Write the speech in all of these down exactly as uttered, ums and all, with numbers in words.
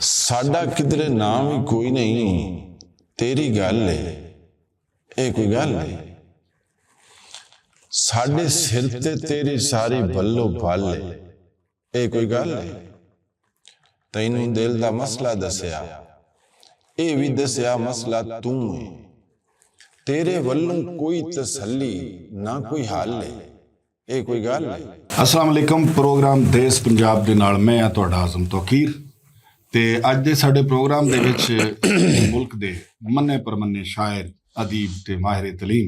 ساڈا کدھر نام وی کوئی نہیں۔ تیری گل ہے، اے کوئی گل ہے؟ ساڈے سر تے تیری ساری بلو بل ہے، اے کوئی گل ہے؟ تینوں دل دا مسئلہ دسیا، اے وی دسیا مسئلہ توں ہے۔ تیرے ولوں کوئی تسلی، نہ کوئی حل ہے، اے کوئی گل ہے؟ السلام علیکم، پروگرام دیس پنجاب دے نال میں ہاں تہاڈا اعظم توقیر۔ تے اج دے ساڈے پروگرام دے وچ ملک دے منے پرمنے شاعر، ادیب تے ماہر تعلیم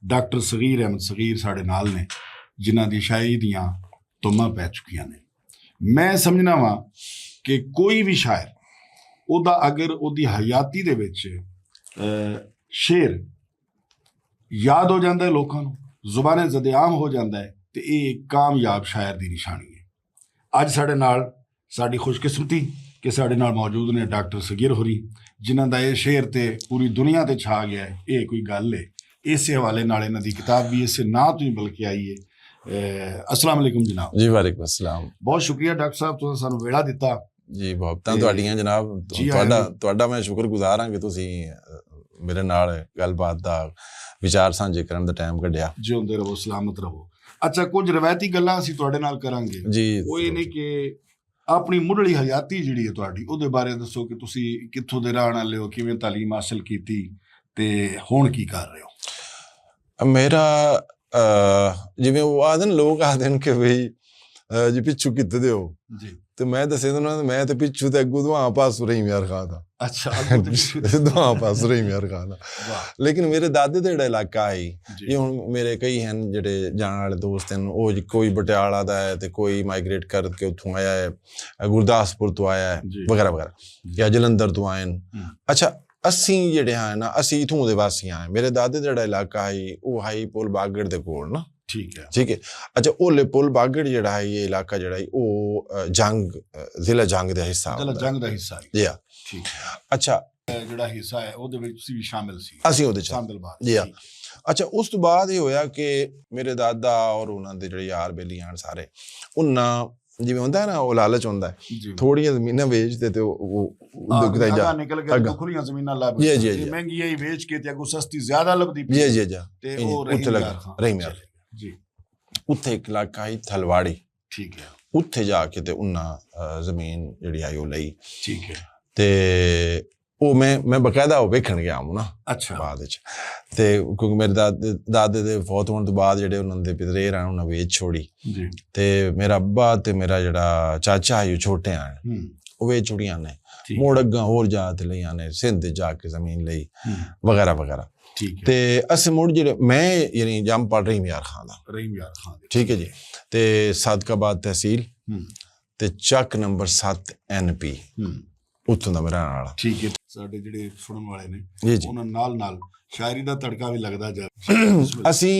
ڈاکٹر صغیر احمد صغیر ساڈے نال نے، جنہاں دی شاعری دیاں تماں پہ چکیاں نے۔ میں سمجھنا واں کہ کوئی بھی شاعر، او دا اگر او دی حیاتی دے وچ، اے، شعر یاد ہو جاندا ہے لوکاں نوں، زبان زد عام ہو جاندا ہے، تے اے ایک کامیاب شاعر دی نشانی ہے۔ اج ساڈے نال، ساڈی خوش قسمتی کہ ساڈے نال موجود نے ڈاکٹر صغیر ہوری، جنہاں دا اے شعر تے پوری دنیا تے چھا گیا ہے، اے کوئی گل ہے؟ اسے حوالے نال انہاں دی کتاب بھی اسے ناں تو ہی بلکہ آئی ہے۔ اے، السلام علیکم جناب۔ جی، وعلیکم السلام۔ بہت شکریہ ڈاکٹر صاحب، تساں سانوں ویلا دتا۔ جی، محبتاں تے تہاڈیاں جناب۔ جی، ہاں تہاڈا، جی۔ تہاڈا میں شکر گزار ہاں کہ تسی، اے، میرے نال گل بات دا وچار سانجھے کرن دا ٹائم کڈیا۔ جیوندے رہو، سلامت رہو۔ اچھا، کچھ روایتی گلاں اسی تہاڈے نال کراں گے۔ جی، او اے نے کہ اپنی مڈلی حیاتی جیڑی ہے تہاڈی، اودے بارے دسو کہ تسی کتھوں دے رہن والے ہو، کیویں تعلیم حاصل کیتی تے ہن کی کر رہے ہو؟ میرا، آ، جویں او آدھن، لوگ آدھن کہ بھئی، آ، جی پچھو کتھے دے ہو؟ جی۔ تے میں دسے تے انہاں نے، میں تے پچھو تے اگوں دعا پاس رحیم یار خان دا۔ اچھا، اگوں تے پچھو تے۔ دعا پاس رحیم یار خان دا۔ واہ۔ لیکن میرے دادے دا جڑا علاقہ ہے، جی۔ یہ ہن میرے کئی ہیں جڑے جان والے دوست ہیں، او جی کوئی پٹیالہ دا ہے تے کوئی مائیگریٹ کر کے اتھوں آیا ہے، گرداسپور تو آیا ہے، جی۔ وغیرہ وغیرہ، جی۔ یا جلندر تو آئے ہیں۔ ہم۔ اچھا، اسی جڑے ہیں نا، اسی اتھوں دے واسی ہیں۔ میرے دادے دا جڑا علاقہ ہے، او ہائی پل باگڑ دے کول نا۔ ٹھیک ہے۔ ٹھیک ہے۔ اچھا، اولے پل باگڑ جڑا ہے، یہ علاقہ جڑا ہے، او، آ، جنگ، آ، ضلع جنگ دا حصہ ضلع ہوندا ہے۔ جنگ دا حصہ ہے۔ جی ہاں۔ ٹھیک ہے۔ اچھا۔ اے جڑا حصہ ہے، او دے وچ تسی بھی شامل سی۔ اسی او دے چ-، ساندل بعد۔ جی ہاں۔ ٹھیک ہے۔ اچھا، اس تو بعد یہ ہویا کہ میرے دادا اور انہاں دے جڑے یار بیلی آن سارے، انہاں جویں ہوندا ہے نا، او لالچ ہوندا ہے۔ جی۔ تھوڑیاں زمیناں ویچ تے، تے او، او ہاں، دکھ دا جا۔ اگاں نکل کے اگاں۔ کھلیاں زمیناں لب جی، جی، تے جی۔ مہنگی آئی ویچ کے تے اگوں سستی زیادہ لبدی پئی جی، ہے۔ جی، جی۔ تے او اتھے رحیم لگا، یار خان۔ رحیم یار۔ جی۔ اتھے ایک علاقہ ہی تھلواڑی۔ ٹھیک ہے۔ اتھے جا کے تے انہاں، آ، زمین جڑی آئی او لئی۔ ٹھیک ہے۔ تے او میں، میں باقاعدہ او ویکھن گیا ہوں نا اچھا۔ بعد وچ۔ تے کیونکہ میرے داد-، دادے دے فوت ہون تو بعد جڑے انہاں دے پترے رہن، انہاں ویچ چھوڑی۔ جی۔ تے میرا ابا تے میرا جڑا چاچا ہے، او چھوٹے ہیں۔ ہم۔ او ویچ چھوڑیاں نے۔ ٹھیک۔ مڑ اگاں ہور جا تے لئی آنے، سندھ جا کے زمین لئی، ہم۔ وغیرہ وغیرہ۔ ٹھیک ہے۔ تے اسے مڑ جڑے، میں یعنی جم پڑ رحیم یار خان دا۔ رحیم یار خان دے۔ ٹھیک ہے جی۔ تے صادق آباد تحصیل، ہم۔ تے چک نمبر ست این پی، ہم۔ اتھوں دا میرا رہن والا۔ ٹھیک ہے۔ ساڈے جڑے سنن والے نے، جی، جی۔ انہاں نال نال شاعری دا تڑکا بھی لگدا جائے۔ اسی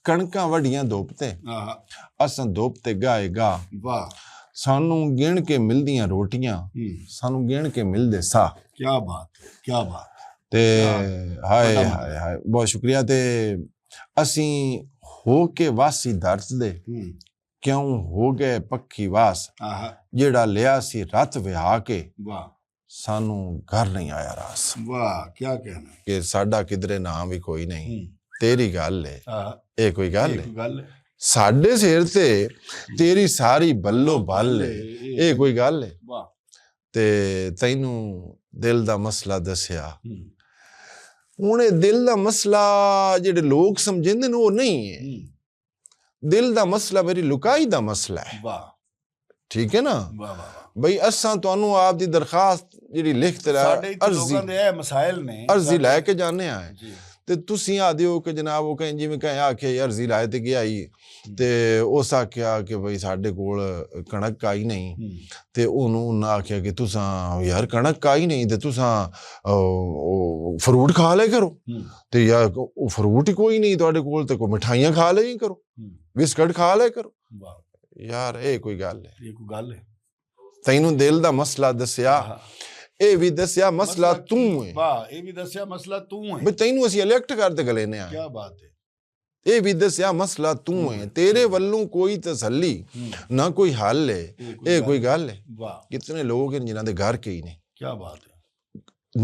کنکاں وڈیاں دھوپ تے، آہا۔ اساں دھوپ تے گاہے گاہ۔ واہ۔ سانوں گن کے ملدیاں روٹیاں، ہم۔ سانوں گن کے ملدے ساہ۔ کیا بات ہے، کیا بات ہے۔ تے کیا ہائے، بڑا ہائے، ہائے، بہت شکریہ۔ تے اسیں ہو کے واسی درد دے، ہم۔ کیوں ہو گئے پکھی واس، آہا۔ جیڑا لیا سی رت وہا کے، واہ۔ سانوں گھر نہیں آیا راس۔ واہ، کیا کہنا۔ کہ ساڈا کدرے نام بھی کوئی نہیں۔ ہم۔ تیری گل ہے، آہا۔ اے کوئی گل اے ہے؟ کوئی گل ہے؟ ساڈے سر تے تیری ساری بلو بل ہے۔ اے، اے اے۔ کوئی گل ہے؟ واہ۔ تے تینوں دل دا مسئلہ دسیا۔ ہم۔ ہن اے دل دا مسئلہ جڑے لوگ سمجھیندے نے، او نہیں ہے۔ ہم۔ دل دا مسئلہ میری لکائی دا مسئلہ ہے۔ واہ۔ ٹھیک ہے نا؟ واہ، واہ، واہ۔ بھئی، اساں تانوں آپ دی درخواست جڑی لکھ تے ساڈے اتھے عرضی، لوکاں دے اے مسائل نے، عرضی ساڈے لے کے جانے آئے۔ جی۔ تے تسی آدھے ہو کہ جناب، وہ کہیں جی میں کہیں آکھے عرضی لائے تے گیا ہی۔ ہم۔ تے اس آکھیا کہ بھئی، ساڈے کول کنک آئی نہیں۔ ہم۔ تے انہوں، انہاں آکھیا کہ تساں یار کنک آئی نہیں تے تساں، او، او، فروٹ کھا لے کرو۔ ہم۔ تے یار، او فروٹ ہی کوئی نہیں تہاڈے کول، تے کوئی مٹھائیاں کھا لے کرو، ہم۔ بسکٹ کھا لے کرو۔ واہ۔ یار، اے کوئی گل ہے؟ اے کوئی گل ہے؟ تینوں دل دا مسئلہ دسیا، ہاں۔ اے وی دسیا مسئلہ مسئلہ توں کی؟ ہے۔ واہ، اے وی دسیا مسئلہ توں ہے۔ بھئی، تینوں اسی الیکٹ کر تے گلے نے آئے۔ کیا بات ہے؟ اے وی دسیا مسئلہ توں ہے۔ تیرے ولوں کوئی تسلی، ہم۔ نہ کوئی حل ہے۔ اے کوئی اے گل کوئی ہے؟ گل ہے؟ واہ۔ کتنے لوگ ہیں جنہاں دے گھر کئی نہیں۔ کیا بات ہے۔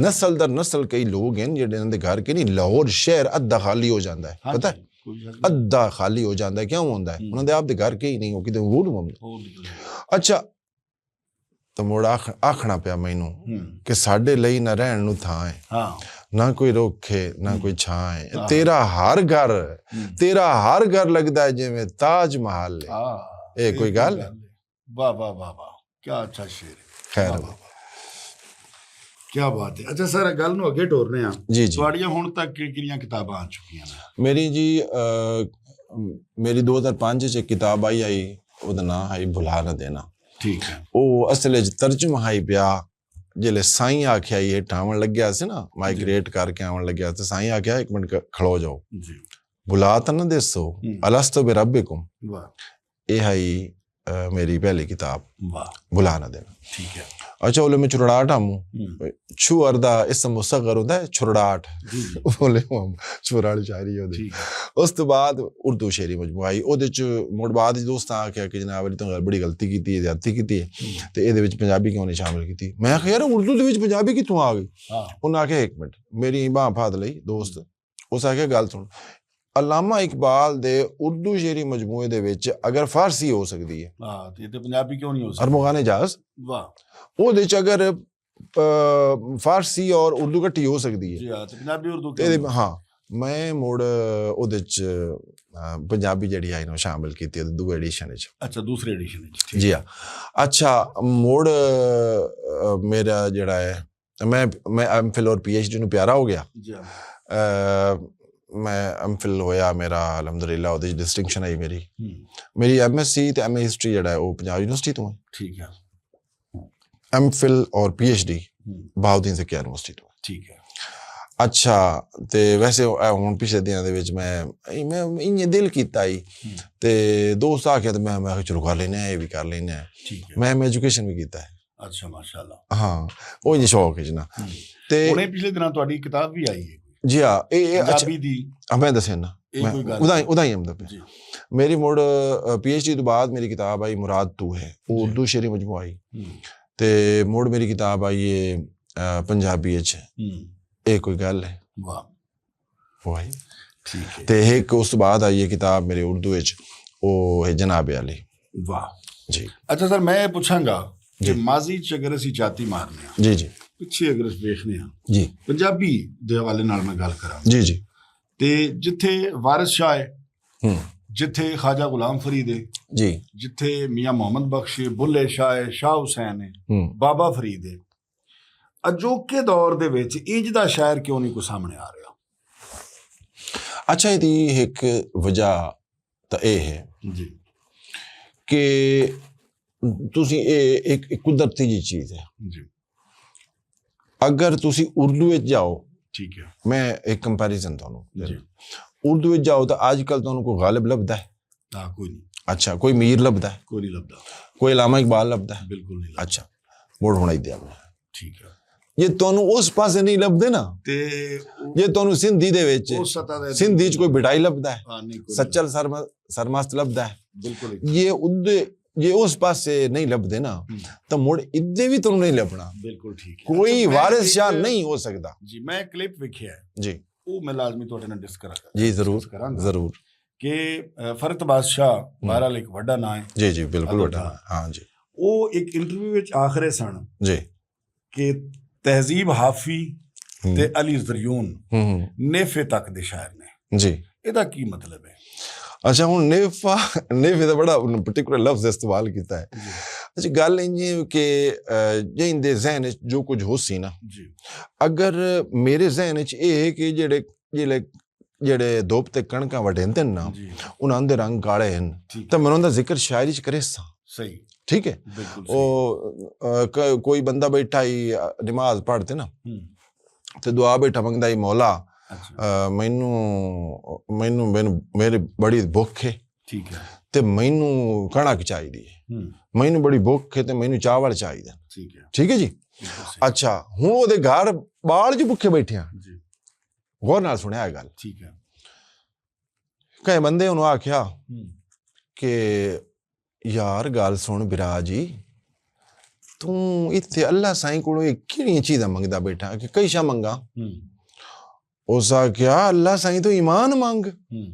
نسل در نسل کئی لوگ ہیں جڑے انہاں دے گھر کے نہیں، لاہور شہر ادھا خالی ہو جاندا ہے، ہاں پتہ جی، ہے؟ کوئی شک نہیں۔ ادھا خالی ہو جاندا ہے، کیوں ہوندا ہے؟ ہوں۔ انہاں دے آپ دے گھر کے ہی نہیں، وہ کتے ہور ہوں۔ ہور نکل جائے۔ اچھا، تو مڑ آکھ-، آکھنا پیا مینوں ہوں۔ کہ ساڈے لئی نہ رہن نوں تھاں ہے، ہاں۔ نہ کوئی رکھ ہے، نہ ہوں۔ کوئی چھاں ہے۔ ہاں۔ تیرا ہر گھر، ہوں۔ تیرا ہر گھر لگدا ہے جویں تاج محل ہے۔ ہاں، اے کوئی گل ہے؟ واہ، واہ، واہ، واہ۔ کیا اچھا شعر ہے۔ خیر واہ، ہو۔ واہ، واہ۔ کیا بات ہے۔ اچھا سر، گل نوں اگے ٹورنے آں۔ جی، جی۔ تہاڈیاں ہن تک کہڑیاں کتاباں آ چکیاں نے؟ میری جی، آ، میری دو ہزار پنج چ ایک کتاب آئی، آئی، اوہدا ناں ہے بھلا نہ دینا۔ ٹھیک ہے۔ او اصل وچ ترجمہ ہی پیا، جلے سائیں آکھیا یہ ٹھاون لگیا سی نا، جی۔ مائگریٹ کر کے آون لگیا تے سائیں آکھیا، "ایک منٹ ک-، کھڑو جاؤ۔" جی۔ بھلا تاں نہ دیسو، ہوں۔ الستو بربکم۔ واہ۔ اے ہائی، آ، میری پہلی کتاب، واہ۔ بھلا نہ دینا۔ ٹھیک ہے۔ اچھا، اولے میں چھرڑاٹ ہموں۔ ہوں۔ چھوہر دا اسم مصغر ہوندا ہے، چھرڑاٹ۔ جی، جی۔ اولے ہم چھرڑاٹ شاعری ہوندی۔ ٹھیک ہے۔ اس تو بعد اردو شعری مجموعہ آئی۔ اودے چ مڑ بعد وچ دوستاں آکھیا کہ جناب علی توں بڑی غلطی کیتی ہے، زیادتی کیتی ہے۔ ہوں۔ تے اے دے وچ پنجابی کیوں نہیں شامل کیتی؟ میں آکھیا، "یار، اردو دے وچ پنجابی کتھوں آ گئی؟" ہاں۔ انہاں آکھیا، "ایک منٹ۔" میری باں پھات لئی دوست۔ اس آکھیا، "گل سن، علامہ اقبال دے اردو شعری مجموعے دے وچ اگر فارسی ہو سکدی ہے۔" ہاں، تے، تے پنجابی کیوں نہیں ہو سکدی؟ ارمغان اعجاز۔ واہ۔ او دے وچ اگر، آ، فارسی اور اردو کٹھی ہو سکدی ہے۔ جی ہاں، تے پنجابی اردو تے کیوں دے، نہیں؟ ہاں، میں مڑ او دے وچ، آ، پنجابی جڑی آئی نو شامل کیتی ہے دو ایڈیشن وچ۔ اچھا، دوسرے ایڈیشن وچ، ٹھیک۔ جی ہاں۔ اچھا، مڑ، آ، میرا جڑا ہے، میں، میں ایم فل اور پی ایچ ڈی نوں پیارا ہو گیا۔ جی ہاں۔ آ، میں ایم فل ہویا میرا، الحمدللہ، اودے وچ ڈسٹنکشن آئی میری۔ ہوں۔ میری ایم ایس سی تے ایم اے ہسٹری جڑا ہے، وہ پنجاب یونیورسٹی تو ہے۔ ٹھیک ہے۔ ایم فل اور پی ایچ ڈی ہوں۔ بہاؤالدین ذکیہ یونیورسٹی تو ہے۔ ٹھیک ہے۔ اچھا، تے ویسے، اے، ہن پچھلے دناں دے وچ میں، میں انج دل کیتا ہی۔ ہوں۔ تے دوست آ کے تے میں، میں آکھیا، "چلو کر لینے ہیں، یہ بھی کر لینے ہیں۔" ٹھیک ہے۔ میں، میں ایجوکیشن بھی کیتا ہے۔ اچھا، ماشاءاللہ۔ ہاں، وہ یہ شوق ہے جی نا۔ ہوں۔ تے ہن یہ پچھلے دناں تہاڈی کتاب بھی آئی ہے کوئی؟ جی ہاں، اے، اے، اچھا، پنجابی دی؟ ہاں، میں دسیا نا۔ اے میں کوئی گل ادا ہی، نہیں۔ ادا ہی ہم دپے۔ جی۔ میری مڑ، آ، پی ایچ ڈی تو بعد میری کتاب آئی مراد تو ہے، وہ جی۔ اردو شعری مجموعہ آئی۔ ہوں۔ تے مڑ میری کتاب آئی ہے، آ، پنجابی اچ۔ ہوں۔ اے کوئی گل ہے؟ واہ۔ واہ۔ ٹھیک ہے۔ تے ایک اس بعد آئی ہے کتاب میرے اردو وچ، او ہے جناب علی۔ واہ۔ جی۔ اچھا سر، میں یہ پوچھاں گا کہ جی۔ ماضی چ اگر اسی جاتی مارنے ہاں، جی، جی۔ پچھے اگر اس ویکھنے ہاں، جی۔ پنجابی دے حوالے نال میں گل کراں۔ جی، جی۔ تے جتھے وارث شاہ ہے، ہوں۔ جتھے خواجہ غلام فرید ہے، جی۔ جتھے میاں محمد بخش ہے، بلے شاہ ہے، شاہ حسین ہے، ہوں۔ بابا فرید ہے، اجوکے دور دے وچ انج دا شاعر کیوں نہیں کوئی سامنے آ رہا؟ اچھا، ایہدی ایک وجہ تاں ایہہ ہے جی۔ کہ تسی ایہہ ایک، ایک قدرتی جی چیز ہے۔ جی۔ اگر تسی اردو وچ جاؤ، ٹھیک ہے۔ میں ایک کمپیریزن تانوں جی۔ اردو وچ جاؤ تاں اج کل تانوں کوئی غالب لبھدا ہے؟ ہاں، کوئی نہیں۔ اچھا، کوئی میر لبھدا ہے؟ کوئی نہیں لبھدا۔ کوئی علامہ اقبال لبھدا ہے؟ بالکل نہیں لبھدا۔ اچھا، مڑ ہن ادھر آؤ۔ ٹھیک ہے۔ یہ تانوں اس پاسے نہیں لبھدے نا۔ تے جے تانوں سندھی دے وچ، اس سطح دے سندھی چ کوئی بٹائی لبھدا ہے؟ ہاں، نہیں، کوئی سچل سرم-، سرمست لبھدا ہے؟ بالکل ہی۔ یہ ادھے، یہ اس پاسے نہیں لبھدے نا، ہم۔ تاں مڑ ادھے بھی تانوں نہیں لبھنا۔ بالکل ٹھیک ہے۔ کوئی اچھا، میں وارث شاہ ایک نہیں ہو سکدا۔ جی، میں کلپ ویکھیا ہے۔ جی۔ وہ میں لازمی تہاڈے نال ڈسکس کراں گا۔ جی، ضرور، ڈسکس کراں گا۔ ضرور۔ کہ، اے، فرت بادشاہ، ہم۔ بہرحال ایک وڈا ناں ہے۔ جی، جی، بالکل ادب وڈا دا۔ ناں ہے۔ ہاں جی۔ وہ ایک انٹرویو وچ آخر ہے سن۔ جی۔ کہ تہذیب حافی ہم۔ تے علی زریون ہم، ہم۔ نیفے تک دے شاعر نے۔ جی۔ اے دا کی مطلب ہے؟ اچھا، ہن نیفا، نیفے دا بڑا پرٹیکولر لفظ استعمال کیتا ہے۔ جی۔ اچھا، گل انج ہے کہ، اے، جے ان دے ذہن وچ جو کچھ ہو سی نا، جی۔ اگر میرے ذہن وچ اے ہے کہ جڑے، جڑے جڑے دھوپ تے کݨکاں وڈیندے ہن نا، جی۔ انہاں دے رنگ کالے ہن۔ ٹھیک تے ہے۔ میں انہاں دا ذکر شاعری چ کرے ساں۔ صحیح۔ ٹھیک ہے؟ بالکل او، صحیح۔ آ، ک-، کوئی بندہ بیٹھا ہی، آ، نماز پڑھ تے نا، ہوں۔ تے دعا بیٹھا منگدا ہی، "مولا، اچھا۔ آ، مینوں، مینوں، مینوں، میری بڑی بھکھ ہے۔" ٹھیک ہے۔ تے مینوں کݨک چاہیدی ہے۔ ہوں۔ مینوں بڑی بھکھ ہے تے مینوں چاول چاہیدے۔ ٹھیک ہے۔ ٹھیک ہے جی؟ بالکل صحیح۔ اچھا، ہن او دے گھر بال جو بھکھے بیٹھے ہیں۔ جی۔ غور نال سنیا اے گل۔ ٹھیک ہے۔ کہیں بندے انہوں آکھیا ہم۔ کہ یار گل سن برا جی، توں اتھے اللہ سائیں کولوں اے کیڑیاں چیزاں منگدا بیٹھا کہ کئی شا منگا؟ ہوں۔ اس آکھیا، "اللہ سائیں تو ایمان منگ۔" ہوں۔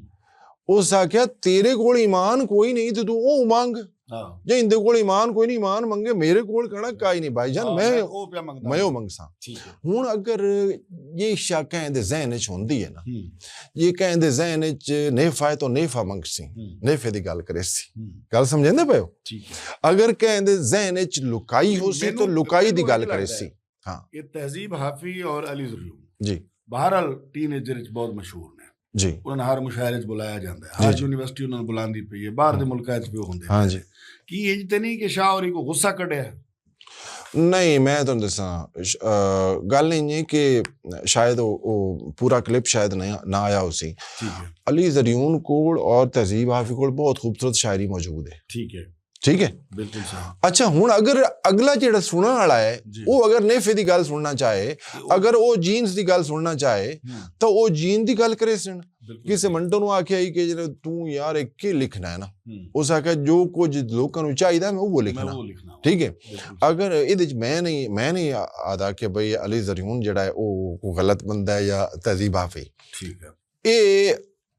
اس آکھیا، "تیرے کول ایمان کوئی نہیں تے تو او منگ۔" ہاں۔ جے اندے کول ایمان کوئی نہیں، ایمان منگے، میرے کول کہنا کائی نہیں بھائی جان، ہاں، میں میں او پیا منگدا میں او ہاں۔ منگساں۔ ٹھیک ہے۔ ہن اگر یہ شک کہیں دے ذہن وچ ہوندی ہے نا، ہوں۔ یہ کہیں دے ذہن وچ نیفا ہے تو نیفا منگسی، ہوں۔ نیفے دی گل کرے سی۔ ہوں۔ گل سمجھیندے پئے ہو؟ ٹھیک ہے۔ اگر کہیں دے ذہن وچ لکائی ہو سی تو مینوں لکائی دی گل کرے سی۔ ہاں۔ یہ تہذیب حافظ اور علی ذریعہ جی۔ بہرحال ٹین ایجر وچ بہت مشہور نے۔ جی۔ انہاں نوں ہر مشاعرے وچ بلایا جاندا ہے، جی، ہر جی۔ یونیورسٹی انہاں نوں بلاندی پئی ہے، باہر دے ہاں۔ ملکاں وچ بھی ہوندے ہاں نے۔ جی۔ کی انج تے نہیں کہ شاہ ہوری کو غصہ کڈیا ہے؟ نہیں، میں تہانوں دساں، ش-، آ، گل انج ہے کہ شاید او، او پورا کلپ شاید نہ، نہ آیا ہو سی۔ ٹھیک ہے۔ علی زریون کول اور تہذیب حافظ کول بہت خوبصورت شاعری موجود ہے۔ ٹھیک ہے۔ ٹھیک ہے؟ بالکل صحیح۔ اچھا، ہن اگر اگلا جڑا سنن والا ہے، جی۔ او اگر نیفے دی گل سننا چاہے، تے او اگر او جینز دی گل سننا چاہے، ہوں۔ تاں او جین دی گل کرے سن۔ بالکل کسے صحیح۔ منٹو نوں آکھیا ہی کہ جڑا توں یار ایک کی لکھنا ہے نا، ہوں۔ اس آکھیا جو کچھ لوکاں نوں چاہیدا میں وہ میں لکھنا۔ وہ لکھنا۔ ٹھیک ہے؟ بالکل صحیح۔ اگر اے دے وچ میں نہیں، میں نہیں آ-، آدا کہ بھئی علی زریون جڑا ہے او کوئی غلط بندہ ہے یا تہذیب حافظ۔ ٹھیک ہے۔ اے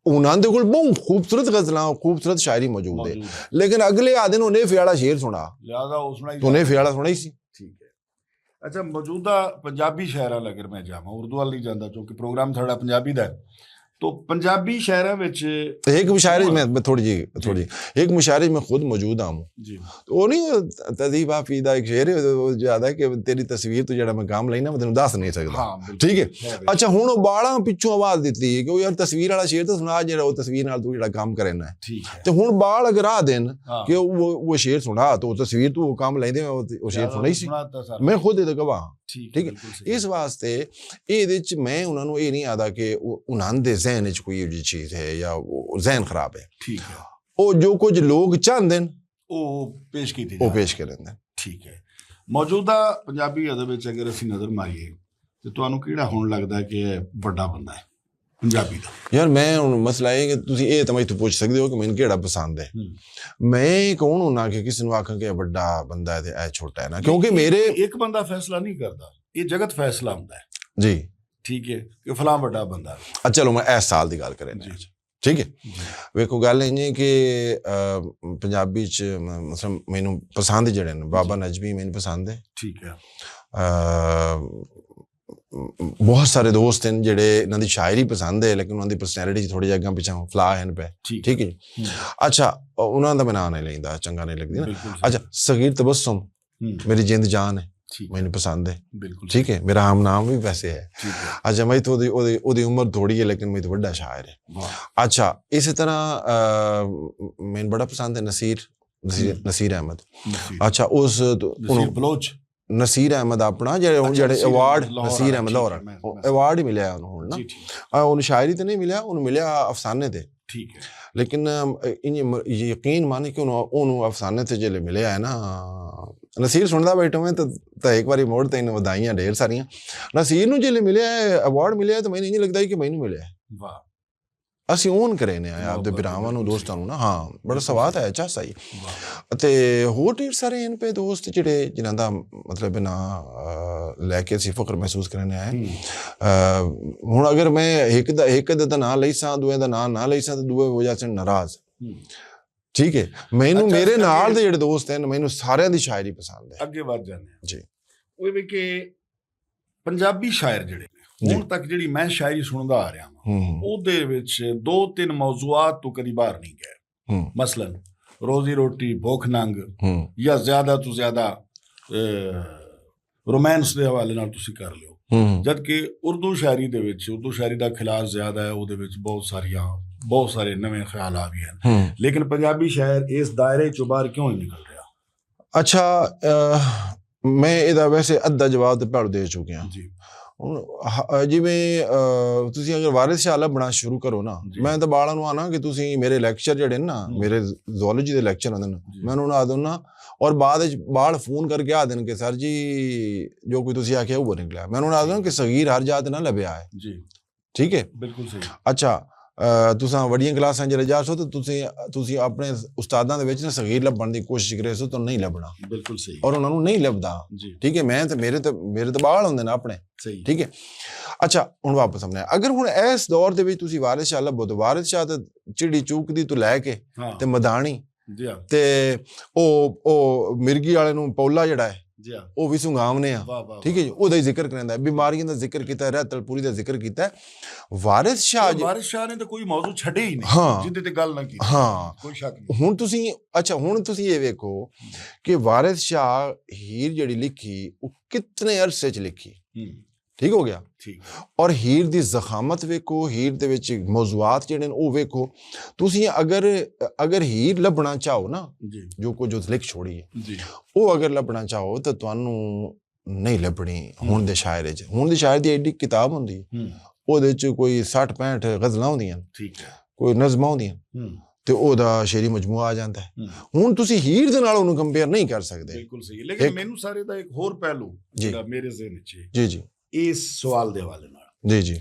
انہاں دے کول بہت خوبصورت غزلاں، خوبصورت شاعری موجود ہے۔ موجود ہے۔ لیکن اگلے آدھے نوں نے فیاڑا شعر سنا۔ لہذا اس نے تو نے فیاڑا سنا ہی سی۔ ٹھیک ہے۔ اچھا، موجودہ پنجابی شاعراں لے اگر میں جاواں، اردو وال نہیں جاندا کیونکہ پروگرام ساڈا پنجابی دا ہے۔ تو پنجابی شاعراں وچ ایک مشاعرے ہاں۔ میں، میں تھوڑی جی، جی۔ تھوڑی، ایک مشاعرے میں خود موجود ہوں۔ جی۔ تو وہ نہیں، وہ تہذیب حافظ دا ایک شعر ہے، وہ زیادہ ہے کہ تیری تصویر تو جڑا میں کام لینا، میں تینوں دس نہیں سکدا۔ ہاں، بالکل۔ ٹھیک ہے؟ ہے بالکل۔ اچھا، ہن او بالاں پچھوں آواز دتی ہے کہ او یار تصویر والا شعر تے سنا، جڑا او تصویر نال تو جڑا کام کرنا ہے۔ ٹھیک ہے۔ تے ہن بال اگر آ دین ہاں۔ کہ او، او شعر سنا، تو او تصویر تو او کام لیندے، او، او شعر زیادہ سنا ہی سی۔ سنا تا سر۔ میں خود اے گواہ ہاں۔ ٹھیک ہے، ٹھیک ہے؟ بالکل صحیح۔ اس واسطے اے دے وچ میں انہاں نوں اے نہیں آدا کہ او، انہاں دے ذہن وچ کوئی ایہو جی چیز ہے یا او ذہن خراب ہے۔ ٹھیک ہے۔ او جو کچھ لوگ چاہندے نے، او پیش کیتی او جا پیش رہی ہے۔ کرن دے۔ ٹھیک ہے۔ موجودہ پنجابی ادب وچ اگر اسی نظر ماریے تے تانوں کیڑا ہن لگدا ہے کہ اے وڈا بندہ ہے پنجابی دا؟ یار، میں ہن مسئلہ اے کہ تسی اے تاں میں اتھوں پوچھ سکدے ہو کہ مینوں کیڑا پسند ہے۔ ہم۔ میں کون ہونا کہ کسی نوں آکھاں کہ اے وڈا بندہ ہے تے اے چھوٹا ہے نا، کیونکہ میرے ایک بندہ فیصلہ نہیں کردا، اے جگت فیصلہ ہوندا ہے۔ جی۔ ٹھیک ہے، کہ فلاں وڈا بندہ ہے۔ اچھا، چلو میں احسال دی گل کریں۔ جی۔ ٹھیک ہے؟ جی۔ ویکھو، گل انج ہے کہ، آ، پنجابی چ م-، مثلاً مینوں پسند جڑے نے، بابا جی۔ نجمی مینوں پسند ہے۔ ٹھیک ہے۔ آ، بہت سارے دوست ہیں جڑے انہاں دی شاعری پسند ہے، لیکن انہاں دی پرسنالٹی چ تھوڑی جہی اگاں پچھاں فلاح ہیں پہ۔ ٹھیک ہے۔ ٹھیک ہے؟ ہم۔ اچھا، انہاں دا میں ناں نہیں لیندا، چنگا نہیں لگدی نا۔ بالکل صحیح۔ اچھا، صغیر تبسم، ہم۔ میری جند جان ہے، ٹھیک ہے۔ مینوں پسند ہے۔ بالکل ٹھیک ہے، میرا ہم نام بھی ویسے ہے۔ ٹھیک ہے۔ اچھا، میں تو دی، او دی، او دی عمر تھوڑی ہے، لیکن میں تو وڈا شاعر ہے۔ واہ۔ اچھا، اسی طرح، آ، مینوں بڑا پسند ہے نصیر، نصیر، ہم۔ نصیر احمد۔ نصیر۔ اچھا، اس تو، نصیر انہوں بلوچ۔ نصیر احمد اپنا، جڑے، اچھا، جڑے نصیر ایوارڈ، احمد لاہور نصیر والا، احمد ٹھیک لاہور ہے، میں، میں ایوارڈ ہی ملیا انہوں نا۔ جی، ٹھیک۔ آ، انہوں شاعری تے نہیں ملیا، انہوں ملیا افسانے تے۔ ٹھیک ہے۔ لیکن، ام، انج م-، یقین مانی کہ انہوں، انہوں افسانے تے جلے ملیا ہے نا، نصیر سندا بیٹھا میں تو، تو ایک باری موڑ تے انہوں ودائیاں ڈھیر ساریاں۔ نصیر نوں جلے ملیا ہے، ایوارڈ ملیا ہے تو میں نہیں لگدا کہ مینوں ملیا ہے۔ واہ۔ اسی اون کرے نے آیا آپ دے محبت بھراواں نوں، بالکل دوستاں صحیح۔ نوں نا، ہاں، بڑا بالکل سواد صحیح۔ آیا، اچھا صحیح۔ واہ۔ تے ہور ڈھیر سارے ہیں پہ دوست جڑے جنہاں دا مطلب نا، آ، لے کے اسی فخر محسوس کرنے آئے۔ ہم۔ آ، ہن اگر میں ایک دا، ایک دے دا نام لئی ساں، دوئے دا نام نہ لئی ساں، تے دوئے ہو جاسن ناراض۔ ہم۔ ٹھیک ہے؟ مینوں اچھا، میرے اگے نال دے جڑے دوست ہیں، مینوں سارے دی شاعری پسند ہے۔ اگے ودھ جانے ہیں۔ جی۔ وہ بھی کہ پنجابی شاعر جڑے نے، جی۔ ہن تک جڑی میں شاعری سندا آ رہا ہاں، ہم۔ او دے وچ دو تین موضوعات تو کدی باہر نہیں گئے۔ ہم۔ مثلاً روزی روٹی، بھوک ننگ، ہم۔ یا زیادہ تو زیادہ، اے، رومانس دے حوالے نال تسی کر لیو۔ ہم۔ جد کہ اردو شاعری دے وچ، اردو شاعری دا کھلاڑ زیادہ ہے، او دے وچ بہت ساریاں، بہت سارے نویں خیال آ گئے ہیں۔ ہم۔ لیکن پنجابی شاعر اس دائرے چوں باہر کیوں نہیں نکل رہا؟ اچھا، آ، میں ادا ویسے ادھا جواب تے پہلو دے چکے ہاں۔ جی۔ ہن، ہ-، جویں، آ، تسی اگر وارث شاہ لبھنا شروع کرو نا، جی۔ میں تاں بالاں نوں آنا کہ تسی میرے لیکچر جڑے نا، ہم۔ میرے زولوجی دے لیکچر ہوندے نا، جی۔ میں انہاں نوں آ دینا، اور بعد وچ بال فون کر کے آ دین کہ سر جی، جو کوئی تسی آکھیا وہ نکلا۔ میں انہاں نوں آ دینا کہ صغیر ہر جات نہ لبھیا ہے۔ جی۔ ٹھیک ہے؟ بالکل صحیح۔ اچھا، تساں وڈیاں کلاساں جلے جا سو تو تساں اپنے استاداں دے وچ نہ صغیر لبھن دی کوشش کرے سو تو نہیں لبھنا۔ بالکل صحیح۔ اور انہاں نوں نہیں لبھدا۔ جی۔ ٹھیک ہے، میں تے میرے تے میرے تے بال ہوندے نا اپنے۔ صحیح۔ ٹھیک ہے۔ اچھا، ہن واپس ہم نے اگر ہن اس دور دے وچ تسی وارث شاہ لبھو تو وارث شاہ تے چڑی چوک دی تو لے کے تے مدانی جی ہاں۔ تے او او مرگی والے نوں پولا جڑا ہے جی ہاں۔ او وی سنگاونے آ۔ واہ، واہ، ٹھیک ہے جی، واہ۔ او دا ہی ذکر کریندا ہے، بیماریاں دا ذکر کیتا ہے، رحت الپوری دا ذکر کیتا ہے۔ وارث شاہ جی وارث شاہ نے تو کوئی موضوع چھڈے ہی نہیں ہاں۔ جدے تے گل نہ کی۔ ہاں۔ کوئی شک نہیں۔ ہن تسی اچھا ہن تسی یہ ویکھو کہ وارث شاہ ہیر جڑی لکھی او کتنے عرصے چ لکھی؟ ہوں۔ ٹھیک ہو گیا؟ ٹھیک۔ اور ہیر دی زخامت ویکھو، ہیر دے وچ موضوعات جڑے نے او ویکھو۔ تسی اگر اگر ہیر لبھنا چاہو نا، جی۔ جو کچھ اس لکھ چھوڑی ہے، جی۔ او اگر لبھنا چاہو تو تانوں نہیں لبھنی۔ ہوں۔ ہن دے شاعر وچ ہن دے شاعر دی ایڈی کتاب ہوندی ہے، ہوں۔ او دے وچ کوئی سٹھ پینٹھ غزلاں ہوندیاں، ٹھیک ہے۔ کوئی نظماں ہوندیاں، ہوں۔ تے او دا شعری مجموعہ آ جاندا ہے۔ ہوں۔ ہن تسی ہیر دے نال اونوں کمپیئر نہیں کر سکدے۔ بالکل صحیح ہے، لیکن ایک مینوں سارے دا ایک ہور پہلو جی۔ جڑا میرے ذہن وچ ہے، جی، جی۔ اس سوال دے حوالے نال جی، جی۔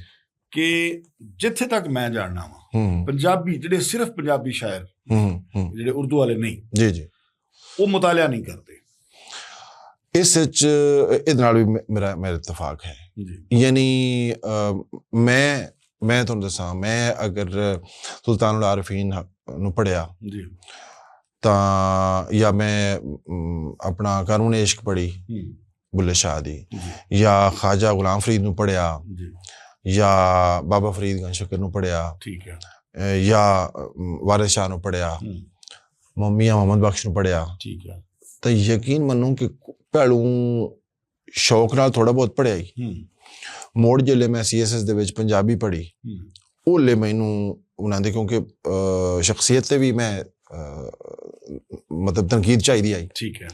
کہ جتھے تک میں جاننا وا، ہوں۔ پنجابی، جڑے صرف پنجابی شاعر، ہوں، ہوں۔ جڑے اردو والے نہیں، جی، جی۔ وہ مطالعہ نہیں کرتے۔ اس وچ، ادھر نال بھی مے-، میرا، میرا اتفاق ہے۔ جی۔ یعنی، آ، میں، میں تہانوں دساں، میں اگر سلطان العارفین نو پڑھیا، جی۔ تاں یا میں، م، اپنا قانون عشق پڑھی، ہوں۔ بلے شاہ دی، جی۔ یا خواجہ غلام فرید نوں پڑھیا، جی۔ یا بابا فرید گنج شکر نوں پڑھیا، ٹھیک ہے۔ اے، یا، م، وارث شاہ نوں پڑھیا، ہوں۔ میاں محمد بخش نوں پڑھیا، ٹھیک ہے۔ تے یقین منو کہ پہلوں شوق نال تھوڑا بہت پڑھیا ہی۔ ہوں۔ موڑ جلے میں سی ایس ایس دے وچ پنجابی پڑھی، ہوں۔ اولے مینوں انہاں دے، کیونکہ، آ، شخصیت تے بھی میں، آ، مطلب تنقید چاہیدی آئی۔ ٹھیک ہے۔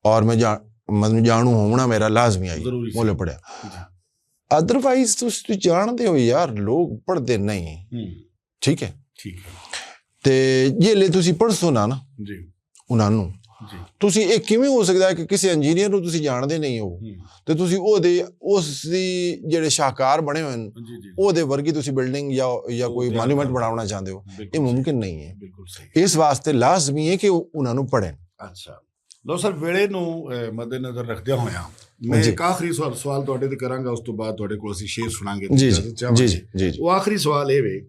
اور میں جا-، مطلب جانو ہونا میرا لازمی آئی۔ ضروری سی۔ مولے پڑھیا۔ جی۔ ادروائز تسی جانتے ہو یار، لوگ پڑھتے نہیں۔ ہوں۔ ٹھیک ہے؟ ٹھیک ہے۔ تے جے لے تسی پڑھسو نا نا، جی۔ انہاں نوں۔ جی۔ تسی اے کیویں ہو سکدا ہے کہ کسی انجینئر نوں تسی جانتے نہیں ہو؟ ہوں۔ تے تسی او دے، اس دی جڑے شاہکار بنے ہوئے ہیں، جی، جی، جی۔ او دے ورگی تسی بلڈنگ یا، یا او کوئی تیار مانیومنٹ کر بناونا چاہتے ہو؟ بالکل اے صحیح۔ ممکن نہیں ہے۔ بالکل صحیح۔ اس واسطے لازمی ہے کہ او انہاں نوں پڑھن۔ اچھا۔ لو سر، ویلے نوں، اے، مد نظر رکھدے ہویا، میں جی۔ ایک آخری سوال، سوال تہاڈے تے کراں گا، اس تو بعد تہاڈے کول اسی شعر سناں گے، جی، جی، اجازت چاہواں جی، گے۔ جی، جی۔ او آخری سوال اے وے،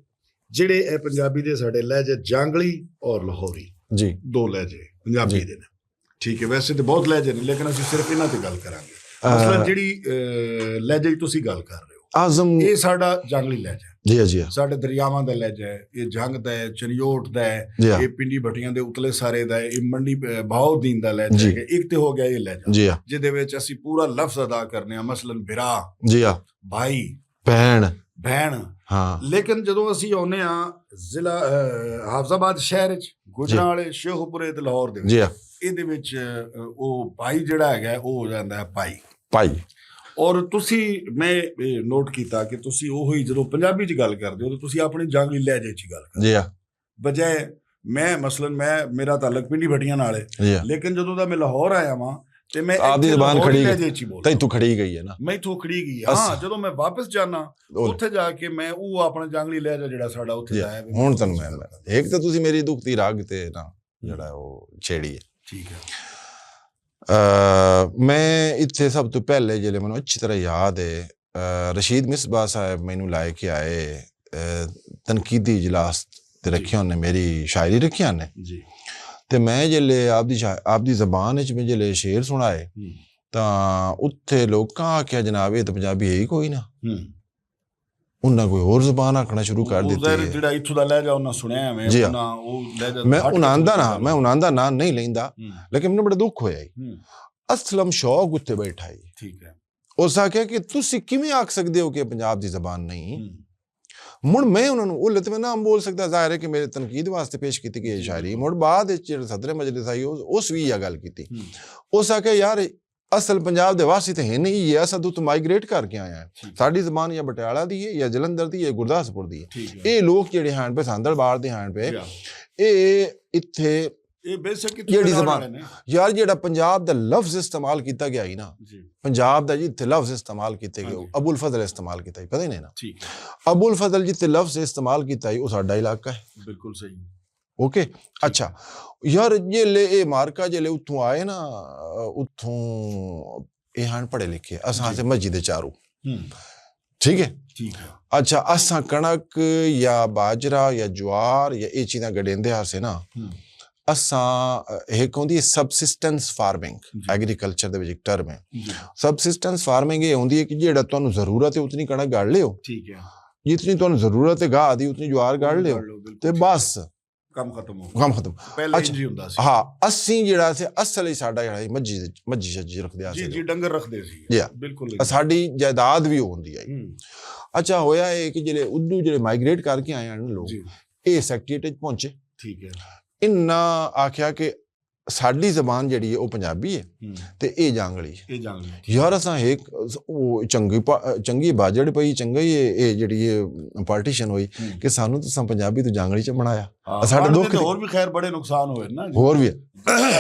جڑے اے پنجابی دے ساڈے لہجے جانگلی اور لاہوری، جی۔ دو لہجے پنجابی جی۔ دے نے۔ ٹھیک ہے، ویسے تے بہت لہجے نے، لیکن اسی صرف انہاں تے گل کراں گے۔ آ، مثلاً جڑی، اے، لہجے دی تسی گل کر رہے ہو، اعظم۔ اے ساڈا جانگلی لہجہ ہے۔ جی، جی۔ ساڈے دریاواں دا لہجہ ہے، اے جنگ دا ہے، چنیوٹ دا ہے، جی ہاں۔ اے پنڈی بھٹیاں دے اتلے سارے دا ہے، اے منڈی، اے، بہاؤالدین دا لہجہ جی۔ ہے۔ ایک تے ہو گیا اے لہجہ، جی ہاں۔ جس دے وچ اسی پورا لفظ ادا کرنے ہاں، مثلاً بھرا، جی ہاں۔ بھائی، بہن۔ بہن۔ ہاں۔ لیکن جدوں اسی آنے ہاں ضلع، اے، حافظ آباد شہر وچ، جی۔ گوجرانوالے، شیخ پورے تے لاہور دے وچ، جی ہاں۔ اے دے وچ، اے، او بھائی جڑا ہے، او ہو جاندا ہے پائی۔ پائی۔ اور تسی، میں، اے، نوٹ کیتا کہ تسی اوہی جدوں پنجابی چ گل کردے ہو، تے تسی اپنے جانگلی لہجے چ گل کردے ہو۔ جی ہاں۔ بجائے میں، مثلاً، میں، میرا تعلق پنڈی بھٹیاں نال ہے، جی ہاں۔ لیکن جدوں دا میں لاہور آیا واں، تے میں آپ دی اتھے زبان لاہوری کھڑی گئی۔ لہجے چ ہی بولدا۔ تے اتھوں کھڑی گئی ہے نا۔ میں اتھوں کھڑی گئی ہے۔ ہاں، جدوں میں واپس جانا، اتھے جا کے میں او اپنا جانگلی لہجہ جڑا ساڈا اتھے جی ہاں۔ دا ہے، ہن تن میں، ایک تے تسی میری دکھ دی راگ تے نا، جڑا او چھیڑی ہے۔ ٹھیک ہے۔ آ، میں اتھے سب تو پہلے جلے مینوں اچھی طرح یاد ہے، آ، رشید مصباح صاحب مینوں لائے کے آئے، آ، تنقیدی اجلاس تے جی۔ رکھے ہونے، میری شاعری رکھے ہونے۔ جی۔ تے میں جلے آپ دی شا-، آپ دی زبان وچ میں جلے شعر سنائے، ہوں۔ تاں اتھے لوکاں آکھیا، "جناب، اے تے پنجابی ہے ہی کوئی نہ۔" ہوں۔ انہاں کوئی ہور زبان آکھنا شروع کر او دتی ظاہر ہے۔ جڑا اتھوں دا لہجہ انہاں سنیا ہے، جی ہاں۔ انہاں او لہجہ میں ہٹ کے انہاں دا نہ، میں انہاں دا ناں نہیں لیندا، ہوں۔ لیکن مینوں بڑا دکھ ہویا ہی۔ ہوں۔ اسلم شوق اتھے بیٹھا ہی۔ ٹھیک ہے۔ اس آکھیا کہ تسی کیویں آکھ سکدے ہو کہ پنجاب دی زبان نہیں؟ ہوں۔ مڑ میں انہاں نوں، او لت میں نام بول سکدا، ظاہر ہے کہ میرے تنقید واسطے پیش کیتی گئی جی، شاعری۔ بالکل۔ مڑ بعد وچ جڑا صدر مجلس آئی، اس، اس وی یہ گل کیتی۔ ہوں۔ اس آکھیا، یار، اصل پنجاب دے واسی تے ہیں نہیں، یہ اساں تو، تو مائیگریٹ کر کے آیا ہے۔ ٹھیک ہے۔ ساڈی زبان یا بٹیالہ دی ہے، یا جلندر دی ہے، یا گرداسپور دی ہے۔ ٹھیک ہے۔ اے لوگ جڑے ہیں پہ ساندل بار دے ہیں پہ، جی ہاں۔ اے اتھے یہ بے شک اتنے جیڑی زبان، والے نے۔ یار، جیڑا پنجاب دا لفظ استعمال کیتا گیا ہی نا، جی۔ پنجاب دا جی اتھے لفظ استعمال کیتے ہاں گئے، جی۔ ابو الفضل استعمال کیتا ہی، پتہ ہی نہیں نا۔ ٹھیک ہے۔ ابو الفضل جی تے لفظ استعمال کیتا ہی، وہ ساڈا علاقہ ہے۔ بالکل صحیح۔ اوکے۔ اچھا، یار، یہ لے، اے مارکا جے لے اتھوں آئے نا، اتھوں اے ہن پڑھے لکھے، اساں جی۔ سے مسجد دے چاروں۔ ہوں۔ ٹھیک ہے؟ ٹھیک ہے۔ اچھا، اساں کݨک یا باجرا یا جوار یا اے چیزاں گڈیندے ہاسے نا، ہوں۔ اساں، اے، ایک ہوندی ہے سبسسٹنس فارمنگ، جی۔ ایگریکلچر دے وچ ایک ٹرم ہے۔ جی۔ سبسسٹنس فارمنگ اے ہوندی ہے کہ جیڑا تانوں ضرورت ہے، اتنی کݨک گڑ لیو۔ ٹھیک ہے۔ جتنی تانوں ضرورت ہے گاہ دی، اتنی جوار گڑ لیو۔ گڑ لو، بالکل تے ٹھیک۔ بس۔ کم ختم ہو گیا۔ کم ختم۔ پہلے اچھا۔ انج ہی ہوندا سی۔ ہاں، اسی جیڑا سی، اصل ہی ساڈا جیڑا سی، مجھی، مجھی شجھی رکھدے جی، آسے جی، جو۔ ڈنگر رکھدے سی۔ جی ہاں۔ بالکل۔ ساڈی جائیداد بھی ہوندی آئی۔ ہوں۔ اچھا، ہویا اے کہ جڑے ادو جڑے مائیگریٹ کر کے آئے ہیں لوگ، جی۔ اے سیکریٹریٹ پہنچے۔ ٹھیک ہے۔ انہاں آکھیا کہ ساڈی زبان جڑی ہے، او پنجابی ہے ہوں۔ تے اے جانگڑی ہے۔ اے جانگڑی ہے۔ یار، اساں ایک، او چنگی پا-، چنگی باجڑ پئی، چنگا ہی اے، اے جڑی اے پارٹیشن ہوئی ہوں۔ کہ سانوں تساں پنجابی تو جانگڑی چ بنایا۔ ہاں، ساڈے وڈ دے دکھ تے دی۔ ہور بھی خیر بڑے نقصان ہوئے نا جی۔ ہور بھی۔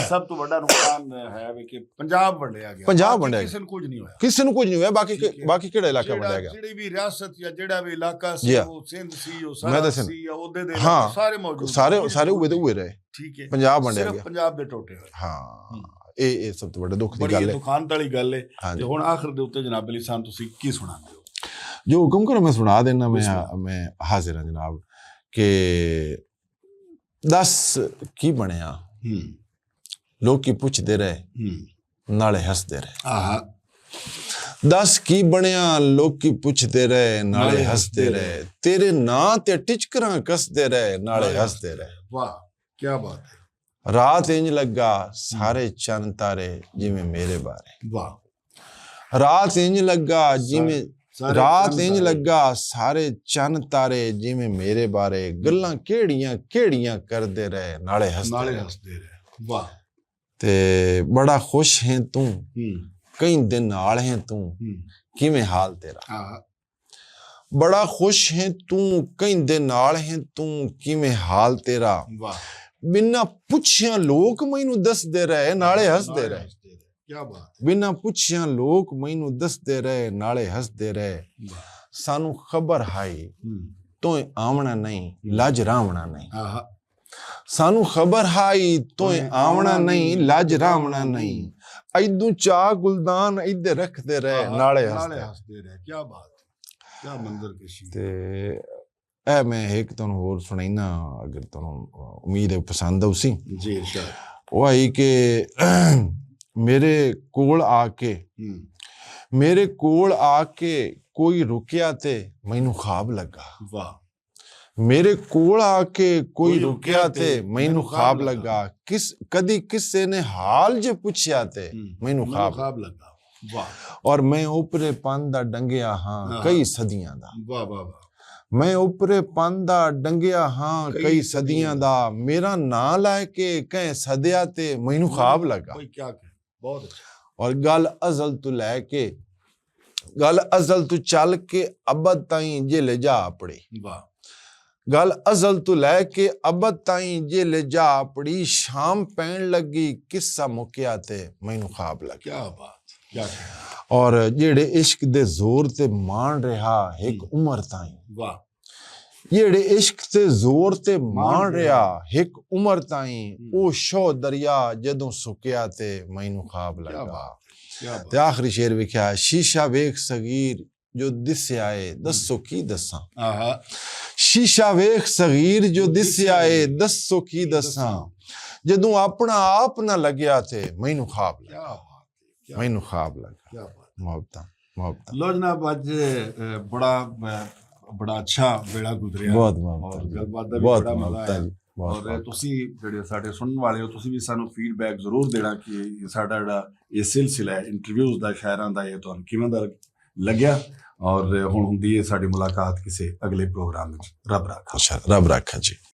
سب تو بڑا نقصان ہے وی کہ پنجاب ونڈیا گیا۔ پنجاب باقی ونڈیا گیا۔ کسے نوں کچھ نہیں ہویا۔ کسے نوں کچھ نہیں ہویا، باقی ٹھیک ہے۔ باقی کیڑا علاقہ جیڑا، ونڈیا گیا؟ جیڑی بھی ریاست یا جیڑا بھی علاقہ سی، جی ہاں۔ وہ سندھ سی، وہ میں سرحد دسن۔ سی، یا عہدے دے ہاں۔ علاقے سارے موجود سارے، ہیں۔ سارے اوے دے اوے رہے۔ ٹھیک ہے۔ پنجاب ونڈیا صرف گیا۔ پنجاب دے ٹوٹے ہوئے۔ ہاں۔ ہوں۔ اے، اے سب تو بڑا دکھ دی بڑی گل ہے۔ دکھان والی گل ہے۔ ہاں جی۔ تے ہن آخر دے اُتے جناب علی سان تسی کی سناندے ہو؟ جو حکم کرو میں سنا دینا، میں، بسم اللہ۔ میں حاضر ہاں جناب۔ کہ دس کی بنیا؟ ہوں۔ لوکی پوچھدے رہے، ہوں۔ نالے ہسدے رہے۔ آہا۔ دس کی بنیا؟ لوکی پوچھدے رہے، نالے نالے ہسدے ہسدے رہے۔ رہے۔ تیرے ناں تے ٹچکراں کسدے رہے، نالے نالے ہسدے ہسدے رہے۔ رہے۔ واہ، کیا بات ہے۔ رات انج لگا، سارے چن تارے، جویں میرے بارے۔ واہ۔ رات انج لگا، جویں سارے، سارے رات چن انج تارے۔ لگا، سارے چن تارے، جویں میرے بارے۔ گلاں کیڑیاں، کیڑیاں کردے رہے، نالے ہسدے نالے رہے۔ ہسدے رہے۔ واہ۔ تے بڑا خوش ہیں توں، ہوں۔ کئی دن نال ہیں توں، ہوں۔ کیویں حال تیرا؟ ہاں۔ بڑا خوش ہیں توں، کہیں دے نال ہیں توں، کیویں حال تیرا؟ واہ۔ بنا پچھیاں لوک مینوں دسدے رہے، نالے ہسدے نالے رہے۔ ہسدے رہے۔ کیا بات ہے۔ بنا پچھیاں لوک مینوں دسدے رہے، نالے ہسدے رہے۔ واہ۔ سانوں خبر ہائی، ہوں۔ تو آونا نہیں، ہوں۔ لج راونا نہیں۔ آہا۔ سانوں خبر ہائی، تو آونا نہیں، لج راونا نہیں۔ ایدوں چا گلدان ایدے رکھدے رہے، آہا، نالے نالے ہسدے۔ ہسدے رہے۔ کیا بات ہے۔ کیا منظر کشی۔ تے اے میں ایک تانوں ہور سنائینا، اگر تانوں امید ہے پسند آؤسی۔ جی، ارشاد۔ وہ آئی کہ میرے کول آ کے، ہوں۔ میرے کول آ کے کوئی رکیا تے مینوں خواب لگا۔ واہ۔ میرے کول آ کے کوئی کوئی رکیا رکیا تے تے مینوں مینوں خواب خواب لگا۔ لگا۔ کس، کدی کسے نے حال جے پچھیا تے ہوں۔ مینوں مینوں خواب خواب لگا۔ واہ۔ اور میں اوپرے پن دا ڈنگیا ہاں ہاں۔ کئی صدیاں دا۔ واہ، واہ، واہ۔ میں اوپرے پن دا ڈنگیا ہاں کئی کئی صدیاں صدیاں دا۔ دا۔ میرا ناں لے کے کہیں صدیا تے مینوں خواب لگا۔ بھائی، کیا کہے؟ بہت اچھا۔ اور گل ازل تو لے کے، گل ازل تو چل کے ابد تائیں جے لے جا اپڑی۔ واہ۔ گل ازل تو لے کے ابد تائیں جے لے جا اپڑی، شام پین لگی، قصہ مکیا تے مینوں خواب لگا۔ کیا بات، کیا کہنا۔ اور جیڑے عشق دے زور تے مان رہا ایک ہم۔ عمر تائیں۔ واہ۔ جیڑے عشق تے زور تے مان مان رہا رہا۔ ایک عمر تائیں، ہم۔ او شو دریا جدوں سکیا تے مینوں خواب کیا لگا۔ بات، کیا بات۔ تے آخری شعر وکھیا، شیشہ ویکھ صغیر جو دسیا اے، دسو کی دساں۔ آہا۔ شیشہ ویکھ صغیر جو دسیا اے، دسو کی دساں۔ جدوں اپنا آپ نہ لگیا تے مینوں خواب لگا۔ کیا بات ہے، کیا مینوں خواب لگا۔ کیا بات ہے۔ محبتاں، محبتاں۔ لو جناب، اج، اے، بڑا، اے، بڑا اچھا ویلا گزریا۔ بہت محبتاں اور جی۔ گل بات دا بھی بہت بڑا مزہ محبتاں آیا۔ جی۔ بہت اور محبتاں۔ تسی جڑے ساڈے سنن والے ہو، تسی بھی سانو فیڈ بیک ضرور دینا کہ ساڈا جڑا یہ سلسلہ ہے انٹرویوز دا، شاعراں دا، یہ تانوں کیویں دا لگیا۔ اور ہن ہوندی ہے ساڈی ملاقات کسے اگلے پروگرام وچ۔ رب رکھا۔ اچھا، رب رکھا جی۔